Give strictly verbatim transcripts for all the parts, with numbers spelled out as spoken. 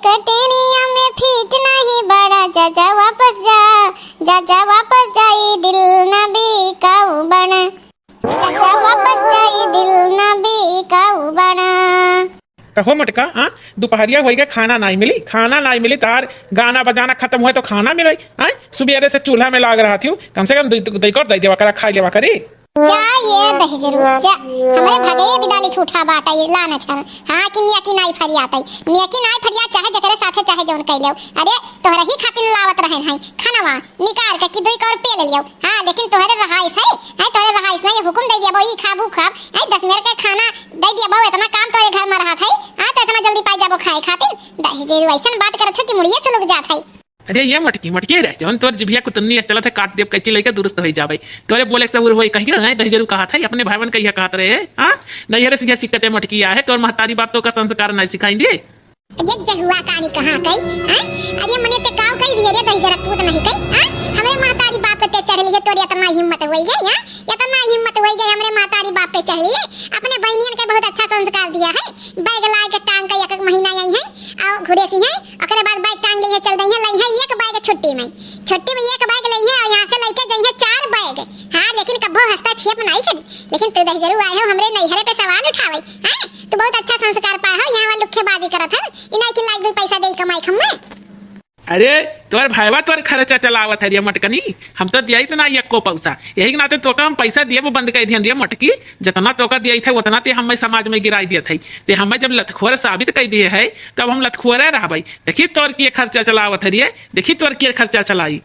कटनिया में फिट नहीं बड़ा, जा जा वापस जा, जा जा वापस जा, ई दिल ना बिकाऊ बना, जा जा वापस जा, ई दिल ना बिकाऊ बना। कहो मोटका, हाँ, दुपहरिया होई गए, खाना नाई मिली, खाना नाई मिली, तार गाना बजाना खत्म हुए तो खाना मिले, हाँ, सुबेरे से चूल्हा में लाग रहा थी, कम से कम दई, दई कर दई देवा करा, खाई लेवा करी। जा ये दहिजरू, जा, हमरे भगए बिदाली के उठा बाटा ये लान छन। हाँ, कि नियकी नाई फरियात है, नियकी नाई फरियात, चाहे जकरे साथे चाहे जौन कह लेव। अरे, तोहरे ही खातिर लावत रहन है, खानवा निकाल के कि दुई कौर पे ले लियो। हाँ, लेकिन तोहरे रहाइश है, है तोहरे रहाइश नहीं, हुकुम दे दिया, ई खाबू खाब, है दस मिनट के खाना दे दिया, बहु इतना काम तोहरे घर में रहत है, हाँ, तो इतना जल्दी पाई जाबो खाए खातिर। दहिजरू ऐसन बात करत हो कि मुड़िए से लुक जात है। अरे ये मटकी, मटकी रे, जौन तोर जिभिया कुतुन्नी अस चलत है, काट देब, कैंची लइके दुरुस्त होई जाबे। तोरे बोले से उर होई कहियो, हैं? दहिजरू कहत है, अपने भाईवन कहिया कहत रहे, हाँ? नैहरे से यह सिक्कते मटकी आ है, तोर महतारी बाप तोका संस्कार नहीं सिखाइन रे। ये जहुआ कानी कहाँ कई, हैं? अरे मने ते काव कई दिए रे, दहिजरक पूत नहीं कई, हैं? हमरे महतारी बाप पे ते चढ़ लिए, तोरे इतना हिम्मत होई गई, हैं? इतना हिम्मत होई गई, हमरे महतारी बाप पे चढ़ लिए। अपने बहनियन के बहुत अच्छा संस्कार दिया है, बैग लाए के टांग के एक एक महीना आई है, और घुरेसी है, ओकरे बाद बैग टांग लिए चल दई है, लई है एक बैग छुट्टी में, छुट्टी में एक बैग लई है और यहाँ से लइके जई है चार बैग। हाँ, लेकिन कब्बो हस्तक्षेप नाई करी। लेकिन तू दहिजरू आए हो हमरे नैहरे पे सवाल उठावे, हैं? तू बहुत अच्छा संस्कार पाए हो, यहाँ वाला लुक्खेबाजी करत है, इनाई की लाग गई पैसा दे कमाई खम्मे। अरे, तोर भाईवा तोर खर्चा चलावत है रे मटकनी, हम तो दिया ही तो ना एको पैसा, यही के नाते तोका हम पैसा दिए वो बंद कर दिहन रे मटकी। जितना तोका दिया ही था उतना ते हमें समाज में गिराई दिया था, ते हमें जब लतखोर साबित कर दिए है तब हम लतखोरे रहबे। देखी तोर के खर्चा चलावत है रे, देखी तोर के खर्चा चलाई।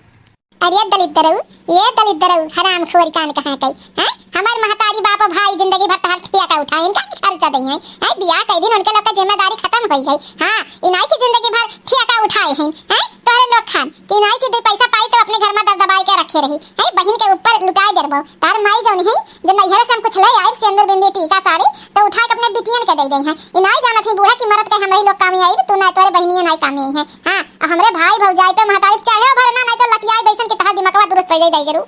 अरे दलिद्दरऊ, ये दलिद्दरऊ, हरामखोर कान कहाँ कई, हैं? हमार महतारी बाप भाई जिंदगी भर तहर ठिया का उठाए, इनका की खर्चा दई है, हैं? बियाह कई दिन उनके लोग का जिम्मेदारी खत्म होई है। हाँ, इनाई की जिंदगी भर ठिया का उठाए हैं, हैं? तोहरे लोग खान, कि इनाई की दे पैसा पाई तो अपने घर में दर दबाई के रखे रही, हैं? बहिन के ऊपर लुटाए देरबो। तार माई जौन है, जो नैहर से हम कुछ ले आए, सिंदूर बिंदी टीका साड़ी, तो उठा के अपने बिटियन के दे दे हैं। इनाई जानत ही बूढ़ा की मरद के हमरे लोग कामे आई, तू ना तोरे बहिनिया नाई कामे आई हैं। हाँ, आ हमरे भाई भौजाई पे महतारी चढ़े भरना, नहीं तो लतियाई बैसन के तहर दिमकवा दुरुस्त कर दे दहिजरू।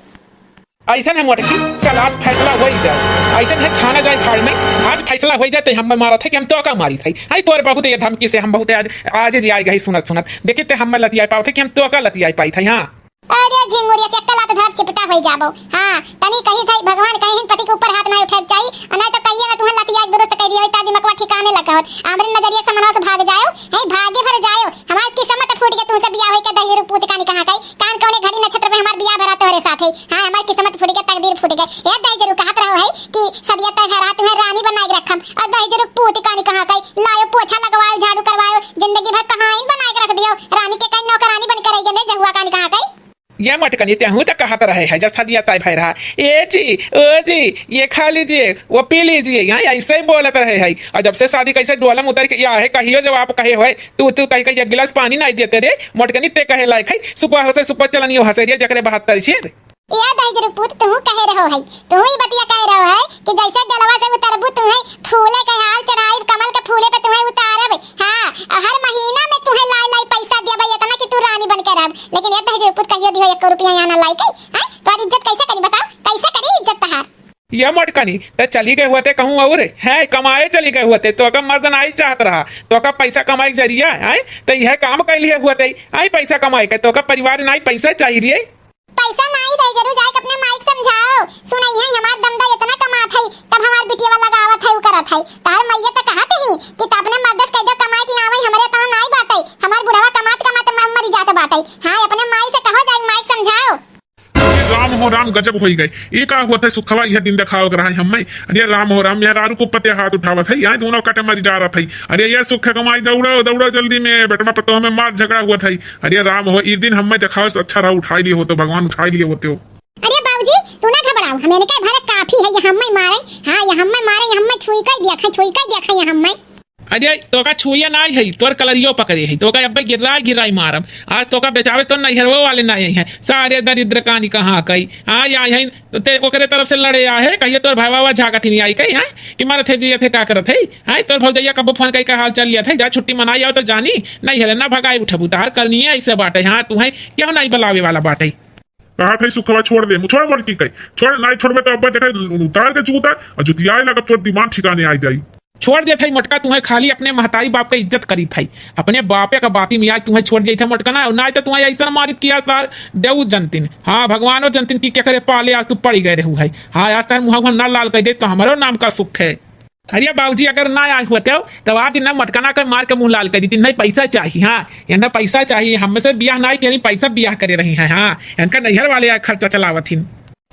ऐसन है मोटकी, चल आज फैसला होई जाए। ऐसन है थाना जाए फाड़ में, आज फैसला होई जाए, ते हम मारत है कि हम तोका मारी थे। आई तोर बहुत ये धमकी से हम बहुत आज, आज जी आई गई सुनत सुनत। देखी ते हम लतियाई पावत है कि हम तोका लतियाई पाई थे, हाँ। अरे झिंगुरिया से एक लात धर चिपटा होई जाबो। हाँ, तनी कही थे भगवान कहीं पति के ऊपर हाथ ना उठे चाहिए, और नहीं तो कहिए ना तुम्हें लतियाई दुरुस्त कर दिया होई, ता दिमकवा ठिकाने लगा होत। हमरे नजरिया से मनवा से भाग जाओ, हैं भागे भर जाओ। हमार किस्मत फूट गया तुमसे बियाह होई के दहिजरू पूत कानी कहाँ कई। कान कौने घड़ी नक्षत्र पे हमार बियाह भरा तोहरे साथ है। हाँ, हमार किस्मत फूट गया, तकदीर फूट गए। ए दहिजरू कहत रहो है कि सदिया तय भरा तुम्हें रानी बनाए के रखम। और दहिजरू पूत कानी कहाँ कई। लायो पोछा लगवायो, झाड़ू करवायो, जिंदगी भर कहाँ इन बनाए के रख दियो। रानी के कई नौकरानी बन के रह गए, जहुआ कानी कहाँ कई। ये मटकनी तेहू तो कहत रहे है जब सदिया तय भय रहा, ए जी, ओ जी, ये खा लीजिए, वो पी लीजिए, यहाँ ऐसे ही बोलत रहे है। और जब से शादी कैसे डोलम उतर के या है कहियो जब आप कहे होए, तू, तू कही, कही, एक गिलास पानी नहीं देते रे, मोटकनी ते कहे लायक है, सुपा हंसे, सुपा चलनी हंसे रे, जकरे बहत्तर छेद। ए दहिजरू पूत, तुहू कहे रहो है, तुहू ही बतिया कहे रहो है कि जैसे डलवा से उतरबू, तुम्हें फूले के हार चढ़ाई, कमल के फूले पे तुम्हें उतारब। हाँ, और हर महीना में तुम्हें लाई, लाई पैसा दिया भाई, इतना कि तू रानी बन के रहब। लेकिन ए दहिजरू पूत कहियो दिहो एक रुपया यहाँ ना लाई के, हैं? तुम्हारी इज्जत कैसे करी बताओ, कैसे करी इज्जत तहार? ये मोटकनी, ते चली गए हुआ ते कहूँ और है, कमाए चली गए हुआ ते, तोका मर्द नाई चाहत रहा, तोका पैसा कमाई के जरिया है, ते यह काम कर लिए हुआ ते, आई पैसा कमाई के, तोका परिवार नाई पैसा चाहिए। पैसा नाई दहिजरू, जाए के अपने माई के समझाओ। सुनई है, हमार दमदा इतना कमात है, तब हमार बिटिया लगावत है, उ करत है। तार मैया तो कहत ही कि त अपने मर्द से कह दो कमाई के आवे, हमरे इतना नाई बाटे, हमार बुढ़वा कमात कमात म-, मरी जात बाटे। हाँ, अपने माई से कहो, जाए माई के समझाओ। अरे राम हो राम, गजब होई गए। ई का होत है सुखवा, यह दिन देखावत रहा है हम्मे। अरे राम हो राम, मेहरारू के ऊपर ते हाथ उठावत है, यहाँ दोनों कटे मरी जा रहा है। अरे ये सुख कमाई, दौड़ो, दौड़ो जल्दी में, बेटवा पतोह में मार झगड़ा हुआ था। अरे राम हो, ई दिन हम्मे देखावे से अच्छा रहा, उठाई लिए होते, भगवान उठाई लिए होते हो। अरे बाबूजी, तू ना घबराओ, हम इनके भरे काफी है, ये हम्मे मारे, हाँ, ये हम्मे मारे, ये हम्मे छुई कर दिया, छुई कर दिया, ये हम्मे। अरे, तोका छुइया नाई है, तोर कलरियो पकड़े है, तोका अब्बे गिराई गिराई मारब। आज तोका बेचावे तो नैहरवो वाले नाई है, सारे दरिद्र कानी कहाँ कई। हाँ, आई है, ते ओकरे तरफ से लड़े आ है, कहिए तोर भाई बाबा झाकत ही नहीं आई कई, हाँ? कि मरत है, जियत है, का करत है? हाँ, तोर भौजैया कबो फोन कई का हाल चाल लिया था, जा छुट्टी मनाई आओ तो जानी, नहीं है ना भगाई उठबू, तार करनी है ऐसे बाटे, हाँ, तू है, क्यों नहीं बुलावे वाला बाटे? कहा था सुखवा छोड़ दे, छोड़ बोल की कही, छोड़, नहीं छोड़बे तो अब्बे देखे उतार के जूता और जुतियाए लगब, तोर दिमाग ठिकाने आई जाई। छोड़ देत है मोटका, तुहैं खाली अपने महतारी बाप कै इज्जत करीत है। अपने बापे का बाती में आज तुहैं छोड़ देत है मोटका ना, नाहीं तो तुहैं अइसन मारित कि आज तार देऊ जनतिन। हाँ, भगवानो जनतिन कि केकरे पाले आज तू पड़ी गए रहू है। हाँ, आज तार मुँह ना लाल कइ देत तो हमरो नाम का सुख है। अरे बाबूजी, अगर ना आए होते हो, तब आज इन्हें मोटकना के मार के मुँह लाल कइ दीत। इन्हें पैसा चाही, हाँ, इन्हें पैसा चाही। हमसे बियाह नाहीं किया, पैसा बियाह करे रही हैं, हाँ, इनका नैहर वाले आज खर्चा चलावत हिन।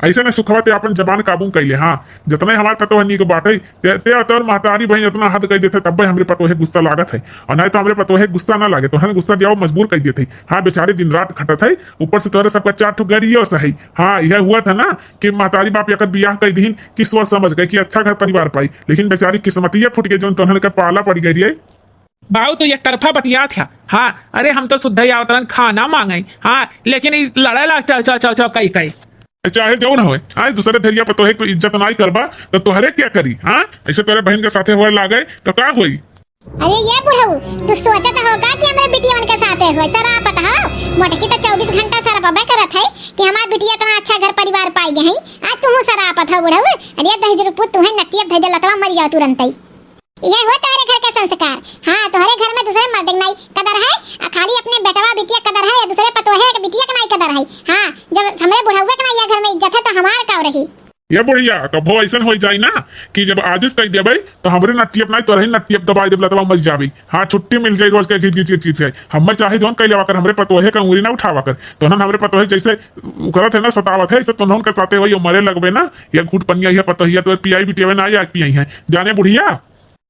अइसे न सुखवा, ते आपन जबान काबू कइले, हाँ, जतने हमार पतोह नीक बाटै, ते, ते तोर महतारी बहिन इतना हद कइ देत है, तब्बे हमरे पतोहे गुस्सा लागत है, और नाहीं तो हमरे पतोहे गुस्सा ना लागे, तोहन गुस्सा दियाओ मजबूर कइ देत है। हाँ, बेचारी दिन रात खटत है, ऊपर से तोहरे सबका चार ठो गरियो सही। हाँ, यह हुआ था ना कि महतारी बाप एकर बियाह कइ दीन कि सोच समझ के कि अच्छा घर परिवार पाई, लेकिन बेचारी किस्मतिये फूट के जौन तोहन के पाला पड़ गई रे। बाऊ तो एक तरफा बतियात है। हाँ, अरे हम तो सुद्धा आवत रहन खाना मांगे, हाँ, लेकिन ई लड़े लाग चाव चाव चाव चाव कई कई। चाहे जौन होए, आज दूसरे धरिया पतोहे को इज्जत नाई करबा, तो तोहरे क्या करी? हाँ, ऐसे तोरे बहन के साथे होए लागे तो का होई? अरे ये बुढ़ऊ, तू सोचत होगा कि हमरे बिटियवन के साथे होए? सरापत हो, मोटकी तो चउबीस घंटा सरापबे करत है कि हमार बिटिया इतना अच्छा घर परिवार पाई गई है, आज तू सरापत हो बुढ़ऊ। अरे दहिजरू पूत, तू है नटियब धइदे लतवा, मर जाओ तुरंत ही। ये हो तोहरे घर के संस्कार। हाँ, तोहरे घर में दूसरे मर्द के नाई कदर है, आ खाली अपने बेटवा बिटिया कदर है, या दूसरे पतोहे के बिटिया के नाई कदर है। हाँ, जब हमरे बुढ़उए के नाई ये घर में इज्जत है, तो हमार का रही? ये बुढ़िया, कभो ऐसन हो जाई ना कि जब आजिज कह देबे, तो हमरे नट्टी अपनाई, तोरही नट्टी अब दबाई देब, लतवा मर जाबे। हाँ, छुट्टी मिल जाई रोज के घिच घिच घिच घिच के। हमें चाहे जौन कह लेवा कर, हमरे पतोहे का उंगली ना उठावा कर। तोहन हमरे पतोहे जैसे उकरत है ना, सतावत है, ऐसे तोहन के साथे वही मरे लगबे ना। ये घूट पनिया, ये पतोहिया तो पियाई बिटियावे ना, या पियाई है। जाने बुढ़िया,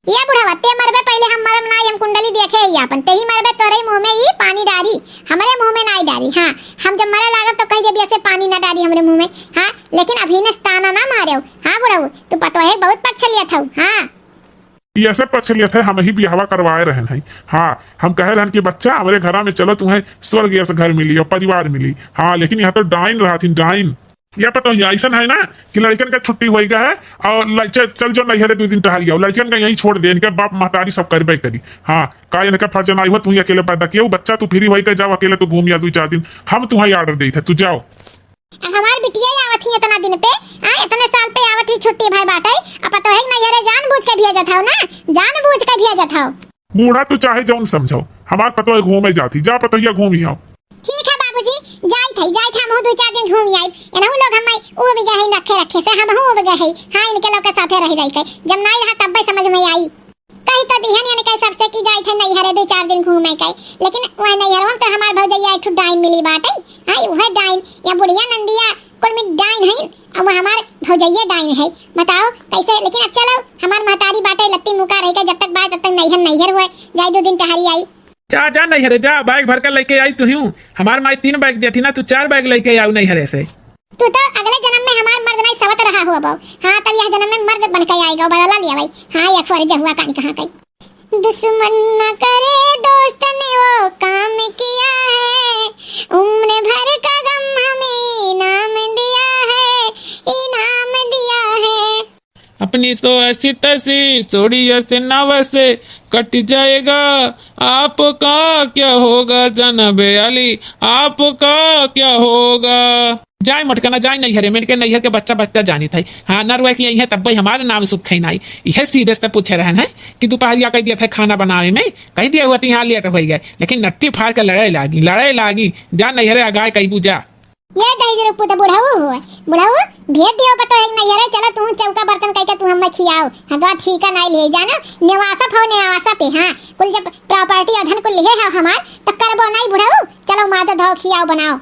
ये बुढ़वा, ते मरबे पहिले हम मरब नाई, हम कुंडली देखे ही आपन। ते ही मरबे, तोरे मुंह में ही पानी डारी, हमरे मुंह में नाई डारी। हाँ, हम जब मरे लागब तो कह देबी ऐसे पानी ना डारी हमरे मुंह में। हाँ, लेकिन अभी ने ताना ना मारेउ। हाँ बुढ़ऊ, तू पतोहे बहुत पक्ष लियत हऊ। हाँ। ये ऐसे पक्ष लियत है, हम ही बियाहवा करवाए रहन है। हाँ, हम कहे रहन कि बच्चा, हमरे घरा में चलो, तुम्हें स्वर्ग जैसा घर मिली और परिवार मिली। हाँ, लेकिन यहाँ तो डाइन रहा थी, डाइन। या पतोहिया, अइसन है ना कि लड़कन का छुट्टी होई गा है और ल-, च-, चल जो नैहरे दो दिन टहल आओ, लड़कन का यहीं छोड़ दे, इनके बाप महतारी सब करबे करी। हाँ, का इनका फर्ज ना हुआ, तू ही अकेले पैदा किया, वो बच्चा तू फ्री होई के जाओ, अकेले तू घूम या दो चार दिन, हम तुम्हें ऑर्डर देत है, तू जाओ। हमार बिटिया ही आवत ही इतना दिन पे, आ, इतने साल पे आवत ही छुट्टी भाई बाटे, अब पतोहे के नैहरे जानबूझ के भेजत हौ ना, जानबूझ के भेजत हौ। बूढ़ा तू चाहे जौन समझो, हमार पतोह घूमे जाती, जा पतोहिया घूमी आओ। ठीक है बाबूजी, जाइत है, जाइत है, हमहू दो चार दिन घूमी आइब। एनहू लोग हमें उब गए हैं रखे रखे से, हमहू उब गए हैं। हाँ, इनके लोग के साथे रह रह के, जब नाई रहा तब्बे समझ में आई। कही तो दिहन यानी कही सबसे कि जाइत है नैहरे दो चार दिन घूमे के, लेकिन वह नैहरवा में तो हमार भौजैया एक ठो डाइन मिली बाटे। हाँ, वह डाइन, या बुढ़िया नंदिया कुल में डाइन है, अब हमार भौजैया डाइन है। बताओ कैसे? लेकिन अब चलो, हमार महतारी बाटे लत्ती मुका रह के, जब तक बाय तब तक नैहर नैहर हुए, जाए दो दिन टहरी आई। जा, जा नैहरे जा, बैग भर के लेके आई तू ही। हमार माई तीन बैग देती ना, तू चार बैग लेके आऊ नैहरे से। तू तो अगले जन्म में हमार मर्द नहीं सवत रहा हो अब। हाँ, तब यह जन्म में मर्द बन के आएगा, बदला लिया भाई। हाँ, एक फुहर जहुआ कान कहाँ कई। दुश्मन न करे दोस्त ने वो काम किया है, उम्र भर का गम हमें इनाम दिया है, इनाम दिया है। अपनी तो ऐसी तैसी सोड़िया से ना वैसे कट जाएगा। आपका क्या होगा जनाबे अली, आपका क्या होगा? जाए मटकना, जाए नैहरे में, इनके नैहर के बच्चा बच्चा जानित है। हाँ, न रुए कि यही है तब भाई हमारे नाम सुख है नाई। यह सीधे से पूछे रहन है कि दोपहरिया कह दिया था खाना बनावे में, कह दिया हुआ तो यहाँ लेट हो गए, लेकिन नट्टी फाड़ के लड़ाई लागी, लड़ाई लागी। जा नैहरे अगाय कही बुझा। ये दहिजरू पूत बुढ़ऊ हो, बुढ़ऊ, भेज दियो पतोहे के नैहरे, चलो तू चौका बर्तन कइके तू हमें खियाओ। हाँ, तो ठीक है, नहीं ले जाना, नेवासा फो नेवासा पे, हाँ, कुल जब प्रॉपर्टी अधन कुल लिहे है हमार, तो करबो नहीं बुढ़ऊ, चलो माजो धो खियाओ बनाओ।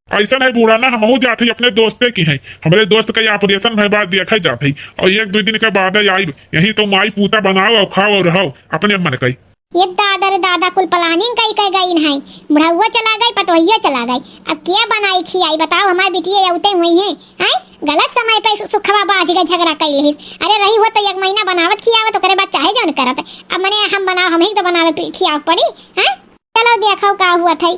ऐसा नहीं बूढ़ा ना, हमहू जात ही अपने दोस्ते की हैं, हमरे दोस्त का ऑपरेशन भय बाद देखा जात ही, और एक दो दिन के बाद आइब, यही तो माई पूता बनाओ और खाओ और रहो अपने मन कई। ये दादा रे दादा, कुल प्लानिंग कई के गईन है। बुढ़उआ चला गई, पतोहिया चला गई। अब के बनाई खियाई बताओ, हमार बिटिया अउते हुई हैं, हैं? गलत समय पे सु-, सुखवा बाझ गए, झगड़ा कई लिहिस। अरे रही हो तो एक महीना बनावत खियावत, ओकरे बाद चाहे जौन करत। अब मने हम बनाओ, हम ही तो बनावे पी-, खियावे पड़ी, हैं? चलो देखो का हुआ था।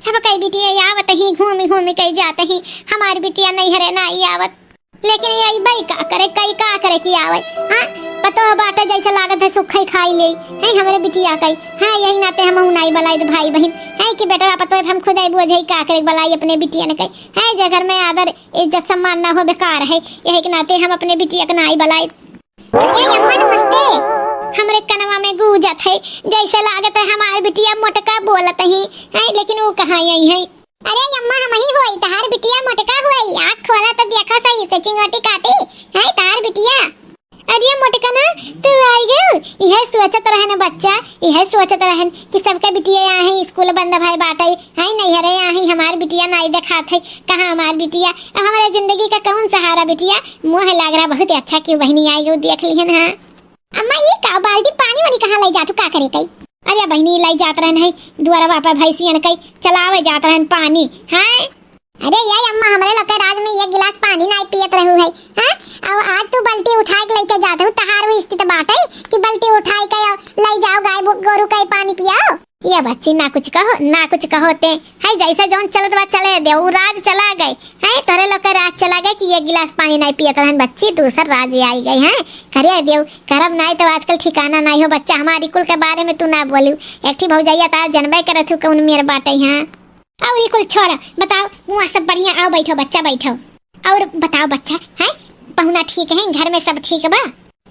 सब कई बिटिया आवत ही, घूमी घूमी कई जात ही, हमार बिटिया नैहरे ना आई आवत। लेकिन ये अइबे का करे, कई का करे कि आवे? हाँ, पतोह बाटे जैसे लागत है सुखई खाई ले, हैं हमरे बिटिया कई। हाँ, यही नाते हमहू नाई बलाइत भाई बहिन, हैं कि बेटवा पतोह हम खुद ही बोझे का करे बलाई अपने बिटियन कई। हैं जे घर में आदर इज्जत सम्मान ना हो बेकार है, यही के नाते हम अपने बिटिया के नाई बलाइत। ए अम्मा नमस्ते। हमरे कनवा में गूंजत है, जैसे लागत है हमार बिटिया मोटका बोलत ही, हैं, लेकिन ऊ कहाँ आई है? अरे अम्मा, हमही होई, तहार बिटिया मोटका होई, आँख खोला त देखा सही से चिंगोटी काटी, हैं, तहार बिटिया। अरे मोटकना, तू आई गयो? इहे सोचत रहन बच्चा, इहे सोचत रहन कि सबके बिटिया यहाँ है, स्कूल बंद भय बाटे, हैं, नैहरे यहाँ है, हमार बिटिया नाई देखात है, कहाँ हमार बिटिया? अब हमारे जिंदगी का कौन सहारा बिटिया? मोह लाग रहा, बहुत अच्छा क्यों बहिनी आई गयो, देख लिहन। हाँ अम्मा, ये का बाल्टी पानी वानी कहाँ लाई जात हो, का करे कई? अरे बहिनी, लाई जात रहन है, दुआरवा पर भैंसियन कई चलावे जात रहन पानी, हैं? अरे ये अम्मा, हमरे लोग के राज में एक गिलास पानी नाई पियत रहू है, हाँ? और आज तू बाल्टी उठाए के लेके जात हो, तहार वो स्थिति बाटे कि बाल्टी उठाए के और लाई जाओ गाय बो-, गोरू के पानी पियाओ। ये बच्ची, ना कुछ कहो, ना कुछ कहो ते, है जैसे जौन चलत बा चले दे, उ राज चला गए, हैं, तोरे लोग के राज चला गए कि एक गिलास पानी नाई पियत रहन बच्ची, दूसर राज आई गए, हैं, करे देव, करब नाई तो आजकल ठिकाना नाई हो बच्चा, हमारी कुल के बारे में तू ना बोलू, एक ठी भौजैया तार जनबे करत हूँ कौन मेर बाटे, हाँ। और ये कुल छोड़, बताओ, वहाँ सब बढ़िया, आओ बैठो बच्चा, बैठो। और बताओ बच्चा, हैं, पहुना ठीक है, घर में सब ठीक बा?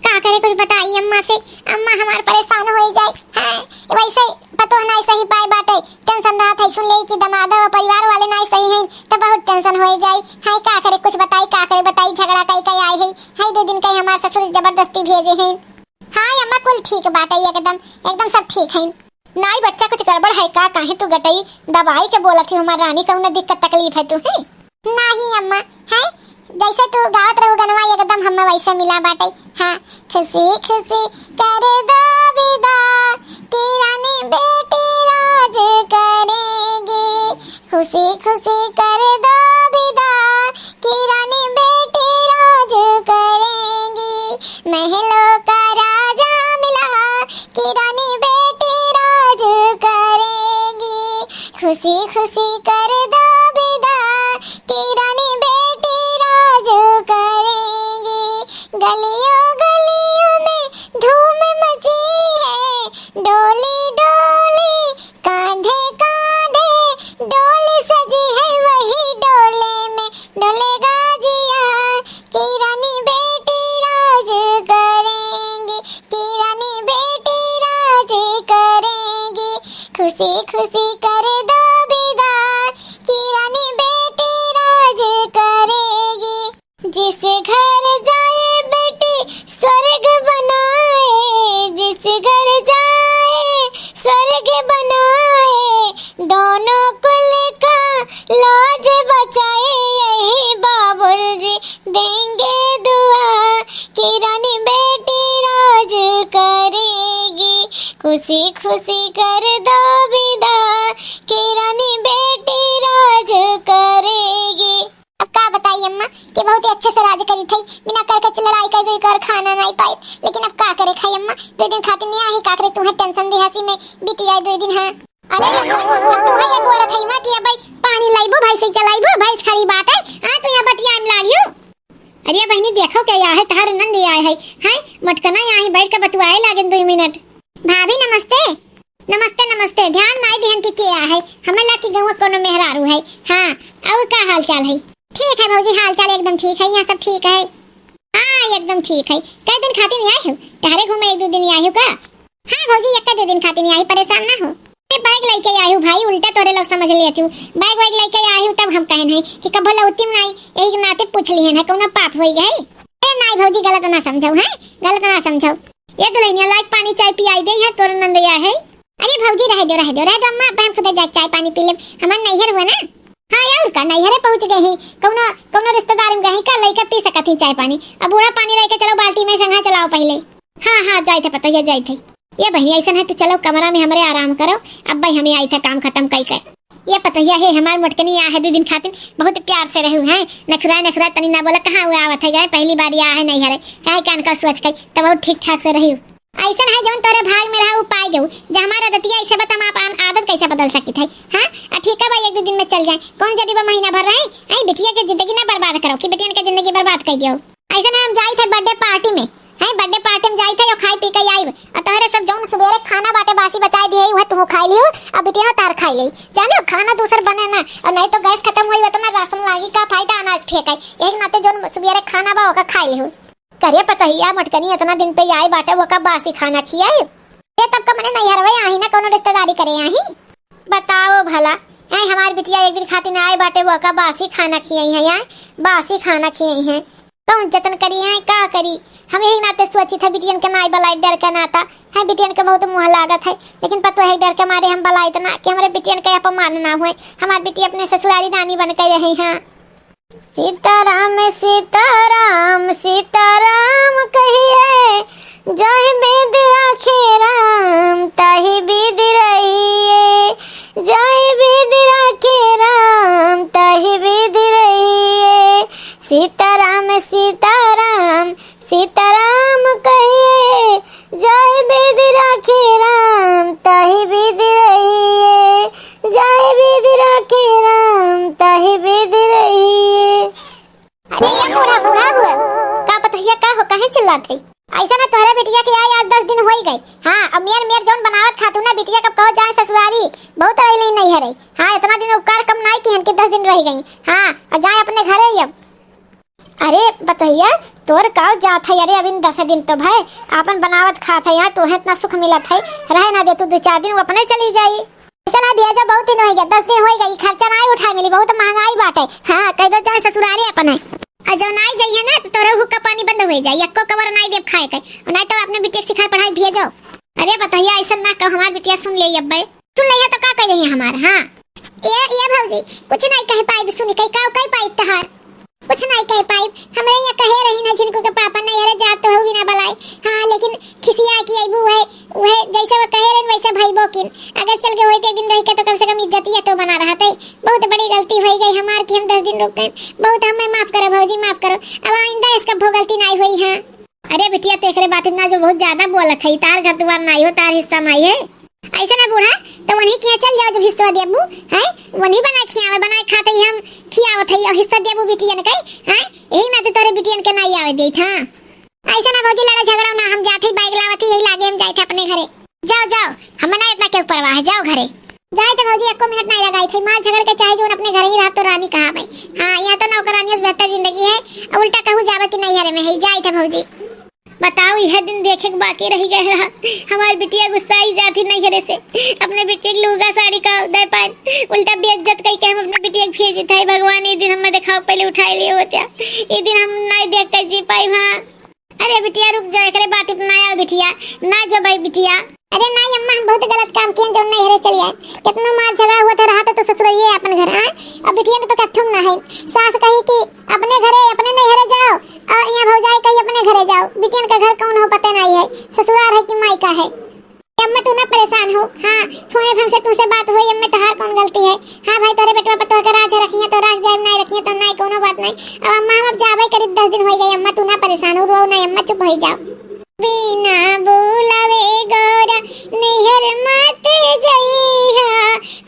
का करे कुछ बताई अम्मा से, अम्मा हमार परेशान होई जाए। हाँ, वैसे पतोह नाई सही पाए बाटे, टेंशन रहत है, सुन लेई कि दमाद और परिवार वाले नाई सही हैं, तो बहुत टेंशन होई जाए। हाँ, का करे कुछ बताई, का करे बताई, झगड़ा कई कई आए है, है दो दिन कई हमार ससुर जबरदस्ती भेजे हैं। हाँ अम्मा, कुल ठीक बाटे एकदम, एकदम सब ठीक है। नाई बच्चा, कुछ गड़बड़ है का? काहे तू गटई दबाई के बोलत ही हमार रानी, कौनो दिक्कत तकलीफ है तू है? नाही अम्मा, है जैसे तू गावत रहू गनवा एकदम हमें वैसे मिला बाटे। हाँ, खुशी खुशी कर दो विदा कि रानी बेटी राज करेगी, खुशी खुशी कर दो विदा कि रानी बेटी राज करेगी, महलों का राजा मिला कि रानी बेटी राज करेगी, खुशी खुशी कर दो विदा कि रानी बेटी राज करेगी। गलियों गलियों में धूम मची है, डोली डोली कांधे कांधे डोल सजी है, वही डोले में डोलेगा जिया कि रानी बेटी राज करेंगी, कि रानी बेटी राज करेंगी। खुशी खुशी कर दो विदा कि रानी बेटी राज करेगी। जिस घर जाए बेटी स्वर्ग बनाए, जिस घर जाए स्वर्ग बनाए, दोनों कुल का लाज बचाए, यही बाबुल जी देंगे दुआ कि रानी बेटी राज करेगी। खुशी खुशी कर दो विदा कि रानी बेटी राज करेगी। अब का बताई अम्मा कि बहुत ही अच्छे से राज करी थई, बिना कर कच लड़ाई कर दुई कर खाना नाई पाई, लेकिन अब का करे खाई अम्मा, दो दिन खातिर नहीं आई, का करे, तू है टेंशन दी हंसी में बीती जाए दो दिन। हाँ अरे अम्मा, अब तू है एक औरत है माँ कि अब भाई पानी लाइबो, भैंस ही चलाइबो, भैंस खड़ी बात है, हाँ तू यहाँ बतिया में लागियो। अरे बहिनी देखो क्या आए है, तहार नंद आए है, हैं मोटकना आए है, बैठ के बतुआए लागे दो मिनट। भाभी नमस्ते। नमस्ते नमस्ते, ध्यान नाई दिहन कि के आए है, हमें लग कि गौवा कोनो मेहरारू है। हाँ, और का हाल चाल है? ठीक है भौजी, हाल चाल एकदम ठीक है, यहाँ सब ठीक है। हाँ एकदम ठीक है। कै दिन खातिर नहीं आए हो? तहरे घूमे एक दो दिन ही आए हो का? हाँ भौजी, एक दो दिन खातिर नहीं आई, परेशान ना हो। ये बैग लेके आई हूँ भाई, उल्टा तोरे लोग समझ लेती हूँ। बैग वैग लेके आई हूँ तब हम कहन है कि कभो लौतिम नाई, यही के नाते पूछ लिहन है, कौनो पाप होई गए? ए नाई भौजी, गलत ना समझो, हैं? गलत ना समझो। ये दुल्हनिया लाइक पानी चाय पियाई दे, यहाँ तोर नंद आए है। अरे भौजी रह दो, रह दो, रह दो अम्मा, अब हम खुद जाके चाय पानी पी लेब, हमार नैहर हुआ ना। हाँ यार, का नैहरे पहुँच गए हैं, कौनो कौनो रिश्तेदार में गए हैं का, लइका पी सकत ही चाय पानी। अब बूढ़ा पानी लेके चलो, बाल्टी में संघा चलाओ पहले। हाँ हाँ, जाइत है पतोहिया, जाइत है। ये बहिनी ऐसन है तो चलो कमरा में हमरे आराम करो, अब भाई हमें आई था काम खत्म कई के। ये पतोहिया है हमार मोटकनी, आ है दो दिन खातिर, बहुत प्यार से रहू है, नखुरा नखुरा तनी ना बोला, कहाँ हुआ आवत है, गए पहली बार आ है नैहरे, है कान का सोच के, तब और ठीक ठाक से रहू। ऐसन है जौन तोरे भाग में रहा उ पाए जाऊ, जे हमार आदतिया ऐसे बा त हम आपन आदत कैसे बदल सकित है, हाँ? आ ठीक है भाई, एक दो दिन में चल जाए, कौन जदी बा महीना भर रहे, आई बिटिया के जिंदगी ना बर्बाद करो कि बिटियन के जिंदगी बर्बाद कर दियो। ऐसन है हम जाई थे बर्थडे पार्टी में, हैं बर्थडे पार्टी में जाई थे, यो खाई पी के आई, और तोहरे सब जौन सुबेरे खाना बाटे बासी बचाई दिए, वह तू खाई लियो, अब बिटिया तार खाई ले, जाने खाना दूसर बने ना, और नहीं तो गैस खत्म हुई, उतना राशन लागी का फायदा अनाज फेंकाई, एक नाते जौन सुबेरे खाना बा ओका खाई लियो। करे पतहिया मटकनी इतना दिन पे आए बाटे, वो का बासी खाना खियाए? ये तब का मने नैहरवे आही ना, कौनो रिश्तेदारी करे आही? बताओ भला, ऐ हमार बिटिया एक दिन खातिर आए बाटे, वो का बासी खाना खियाई है, आए बासी खाना खियाई है। कौन जतन करी है, का करी? हम यही नाते सोची था बिटियन के नाई बलाई, डर के नाता है, बिटियन के बहुत मुँह लागत है, लेकिन पतो है डर के मारे हम बलाई इतना कि हमारे बिटियन के अपमान ना हुए, हमार बिटिया अपने ससुरारी रानी बन के रही। हाँ। सीताराम सीताराम सीताराम कहिए, जाहि बिधि राखे राम ताहि बिधि रहिए, जाहि बिधि राखे राम ताहि बिधि रहिए। सीताराम सीताराम सीताराम कहिए, जाहि बिधि राखे राम ताहि बिधि रहिए, जाहि बिधि राखे राम ताहि बिधि रहिए। अरे ये बूढ़ा, बूढ़ा हुआ, का पतहिया का हो, काहे चिल्लात है? ऐसा ना तोहरे बिटिया के आए आज दस दिन होई गए। हाँ, अब मेर मेर जौन बनावत खातू ना बिटिया कब कहो जाए ससुरारी, बहुत रही नहीं है रे। हाँ, इतना दिन उपकार कम नाई किहन के दस दिन रह गई। हाँ, और जाए अपने घरे ही अब। अरे पतहिया, तोर काव जात है? अरे अबिन दस दिन तो भय, आपन बनावत खात है, यहाँ तोहे इतना सुख मिलत है, रहे ना दे तू दो चार दिन, वो अपने चली जाई। ऐसा ना भैया, जब बहुत दिन होई गया, दस दिन होई गई, खर्चा नाई उठाए मिली, बहुत महंगाई बाटे। हाँ, कह दो जाए ससुरारी अपने। और जो नाई जाइए ना, तो तोरे हुक्का पानी बंद हो जाई, एको कवर नाई देब खाए के, और नाई तो अपने बिटिया के सिखाए पढ़ाई भेजो। अरे पतहिया, ऐसा ना कहो, हमार बिटिया सुन ले अब्बे। सुन नहीं है तो का कह रही है हमार? हाँ। ए, ए भौजी, कुछ नहीं कह पाइब, सुन के का कह पाइब तहार? कुछ नहीं कह पाइब। हमरे यहाँ कहे रही ना झिनकू के पापा नहीं हरे जात तो हऊ बिना बलाए। हाँ, लेकिन खिसिया के अइबू है, वह जैसे वो कहे रही वैसे भइबो किन। अगर चल के होई तो एक दिन रह के तो कम से कम इज्जतिया तो बना रहत है। बहुत बड़ी गलती होई गई हमार कि हम दस दिन रुक गए। बहुत हमें माफ करो भौजी, माफ करो। अब आइंदा इसका भो गलती नहीं होई। हाँ। अरे बिटिया, तो एकरे बात इतना जो बहुत ज्यादा बोलत है, तार घर दुआर नाई हो, तार हिस्सा नाई है। ऐसे ना बूढ़ा, तो वहीं किया चल जाओ, जब हिस्सा देबू, हैं? वहीं बना खियावे, बना खाते ही हम खियावत है और हिस्सा देबू बिटियन के, हैं? यही नाते तोरे बिटियन के नाई आवे देत, हाँ। ऐसे ना भौजी, लड़ा झगड़ा ना, हम जाते ही बैग लावत ही, यही लागे हम जाए थे अपने घरे। जाओ, जाओ, हमें ना इतना क्यों परवाह है, जाओ घरे। जाए थे भौजी, एको मिनट नहीं लगाई थे, मार झगड़ के चाहे जो अपने घर ही रह तो रानी कहा भाई। हाँ, यहाँ तो नौकरानियों से बेहतर जिंदगी है, और उल्टा कहूँ जावे कि नहीं हरे में है, जाए थे भौजी। बताओ, यह दिन देखे के बाकी रह गए रहा। हमार बिटिया गुस्साई जाती नहीं हरे से, अपने बिटिया के लुगा साड़ी का दे पाए, उल्टा बेइज्जत कई के हम अपने बिटिया के भेज देते हैं। भगवान, ये दिन हमें दिखाओ, पहले उठाए लिए होते, ये दिन हम नहीं देख के जी पाई। हाँ। अरे बिटिया रुक जा, एकरे बात पे ना आओ बिटिया, ना जो भाई बिटिया। अरे नाई अम्मा, हम बहुत गलत काम किए जो नैहरे चली आए। कितनो मार झगड़ा हुआ था, रहा था तो ससुरइये अपन घर, हाँ? अब बिटिया ने तो कथुम ना है। सास कही कि अपने घरे, अपने नैहरे जाओ, और यहाँ भौजाई कही अपने घरे जाओ। बिटियन का घर कौन हो पता नहीं है, ससुराल है कि माई का है। अम्मा तू ना परेशान हो, हाँ, फोने फोन से तुमसे बात हुई, अम्मा तोहार कौन गलती है? हाँ भाई, तोरे बेटवा पर तोहके राज रखिए तो राज, जाए नहीं रखिए तो नहीं, कोनो बात नहीं। अब अम्मा हम अब जाबे करीब दस दिन हो गए, अम्मा तू ना परेशान हो, रो नहीं अम्मा, चुप हो जाओ। बिना बुलावे गौरा नैहर मत जइहा,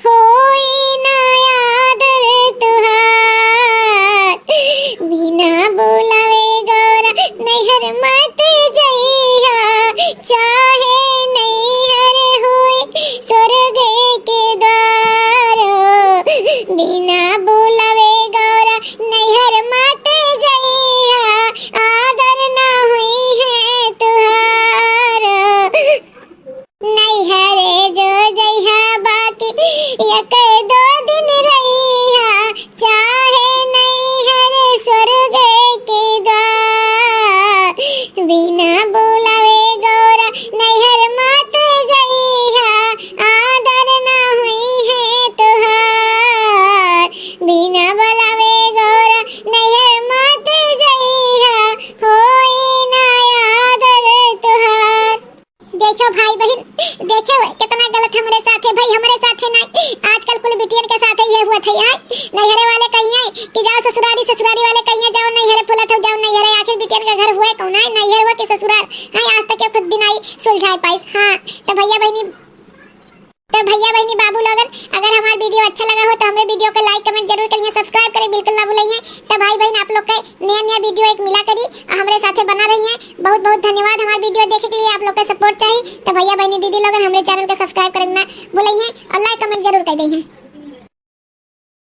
होई ना आदर तुहार। बिना बुलावे गौरा नैहर मत जइहा, चाहे नैहर होए स्वर्ग के द्वार। बिना बुलावे गौरा नैहर मत जइहा, आदर ना हुई है तुहार। नैहरे जो जइहा बाकी एक दो दिन रहिहा, चाहे नैहर स्वर्ग के द्वार। बिना बुलावे गौरा नैहर मत जइहा, आदर ना हुई है तुहार। बिना बुलावे गौरा नैहर मत जइहा, होई ना आदर तुहार। देखो भाई बहिन, देखो कितना गलत हमरे साथे भाई, हमरे साथे ना, आजकल कुल बिटियन के साथे ये हुआ था यार। नैहरे वाले कहिए कि जाओ ससुरारी, ससुरारी वाले कहिए जाओ नैहरे, फुलत हो जाओ नैहरे। आखिर बिटियन का घर हुआ कौन है, नैहर हुआ कि ससुराल है? आज तक एक दिन आई सुलझाए पाइस। हाँ, तो भैया बहनी, तो भैया बहनी बाबू लोगन, अगर हमार video अच्छा लगा हो तो हमरे video को like comment जरूर करिए, subscribe करें बिल्कुल ना भूलिए। तो भाई बहन आप लोग के नया नया video एक मिला करी और हमरे साथे बना रही हैं। बहुत बहुत धन्यवाद हमार video देखे के लिए, आप लोग के support चाहिए। तो भैया बहनी दीदी लोगन हमरे channel का subscribe करें ना भूलिए और like comment जरूर कर दइए।